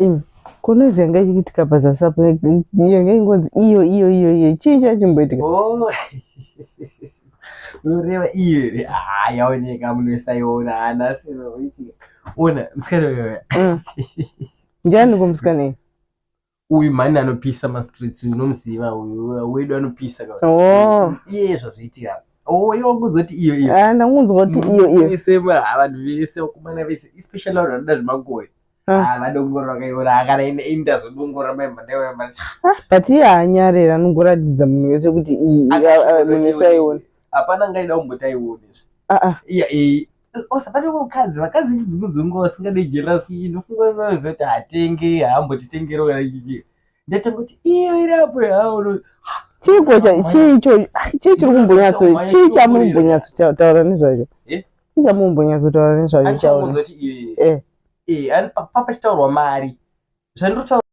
Imi kunozi yanga ichiitika pazasi apo yanga ingonzi iyo iyo iyo iyo chii chachimboitika? Oh. Unoreva iyo here? Ah, yaoneka munhu wese aiona hanasi zvazoitika. Ona musikana uyo. Ndiani kumusikana iyi? Uyu mhani anopisa mastreets uyu unomuziva uyu wedu anopisa ka. Oh. Iye zvazoitika. Oh, iwe kuzoti iyo iyo. Ah, ndakunzwa kuti iyo iyo. Vese vanhu vese vakomana vese especially vanhu vanoda zvemagoyi. Ah. Ah, vadongorora vakaiona kana ini ndazodongorora mai mandaiona mari. But iye haanyarira anongoratidza munhu wese kuti iyi munhu wese aiona. Hapana angaida kumboti aione zve. Ah ah. Iya eh osa pane mukadzi vakadzi vechidzungu vasingade jealous ndofunga vanoziva kuti hatenge haambotitengero kana chichi. Ndatanga kuti iyo iri apo haono. Chiiko cha chii icho chii chiri kumbonyatso chii chamumbonyatsotaura nezvazvo? Eh? Chii chamumbonyatsotaura nezvazvo chaona? Andichamuudza kuti iyo Eh. eh ani papa chitaurwa mari. Zvandirotaura.